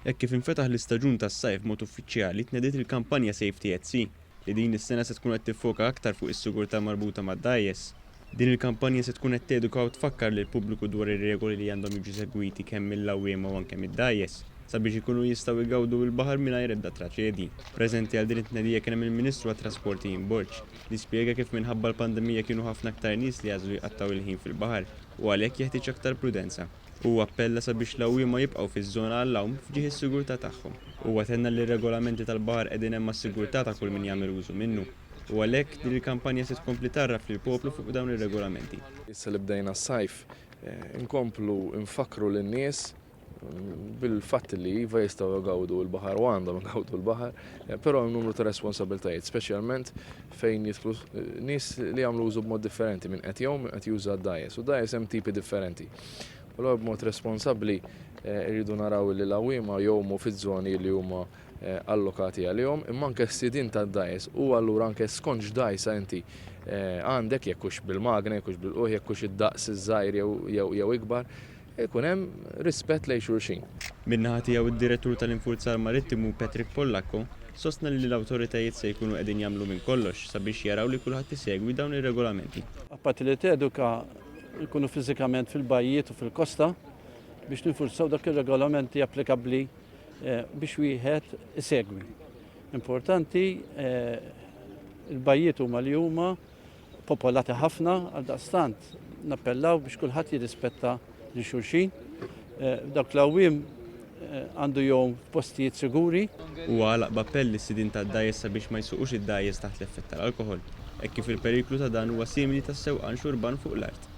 Hekk kif infetaħ l-istaġun tas-sajf b'mod uffiċjali tnediet il-kampanja Safety at Sea li din is-sena se tkun qed tiffoka aktar fuq is-sigurtà marbuta mad-dgħajjes. Din il-kampanja se tkun qed teduka u tfakkar lill-pubbliku dwar ir-regoli li għandhom jiġu segwiti kemm mill-għawwiema u anke mid-dgħajjes sabiex ikunu jistgħu jgawdu l-baħar mingħajr ebda traċedji. Preżenti għal din it-tnedija kien hemm il-Ministru għat-Trasport Ian Borg li spjega kif minħabba l-pandemija kienu ħafna aktar nies li għażlu jqattgħu il-ħin fil-baħar u għalhekk jeħtieġ aktar prudenza. Huwa appella sabiex l-għawwiema jibqgħu fiż-żona għall-għawm f'ġieħ is-sigurtà tagħhom. Huwa tenna li r-regolamenti tal-baħar qegħdin hemm għas-sigurtà ta' kull min jagħmel użu minnu u għalhekk din il-kampanja se tkompli tgħarraf lill-poplu fuq dawn ir-regolamenti. Issa li bdejna s-sajf, inkomplu nfakkru lin-nies bil-fatt li iva jistgħu jgawdu l-baħar u għandhom jgawdu l-baħar, però hemm numru ta' responsabbiltajiet, speċjalment fejn jidħlu nies li jagħmlu użu b'mod differenti minn qed jgħum min qed juża d-dgħajjes. U dgħajjes hemm tipi differenti. U allura b'mod responsabbli rridu naraw li l-għawwiema jgħumu fiż-żoni li huma allokati għalihom, imma anke s-sidien tad-dgħajjes u allura anke skont x'dgħajsa inti għandek, jekk hux bil-magna, jekk hux bil-qugħ, jekk hux id-daqs iż-żgħir jew ikbar, ikun hemm rispett lejn xulxin. Min-naħa tiegħu d-Direttur tal-Infurzar Marittimu Patrick Pollacco sostna li l-awtoritajiet se jkunu qegħdin jagħmlu minn kollox sabiex jaraw li kulħadd isegwi dawn ir-regolamenti. Apparti li teduka, nkunu fiżikament fil-bajjiet u fil-kosta biex ninfurzaw dak ir-regolamenti applikabbli biex wieħed isegwi. Importanti, il-bajjiet huma li huma popolati ħafna, għaldaqstant nappellaw biex kulħadd jirrispetta lil xulxin. Dawk l-għawwiem għandu jgħum f'postijiet siguri. Huwa għalaq b'appell lis-sidien tad-dgħajjes sabiex ma jsuqux id-dgħajjes taħt l-effett tal-alkoħol, hekk kif il-periklu ta' dan huwa simili tas-sewqan xurban fuq l-art.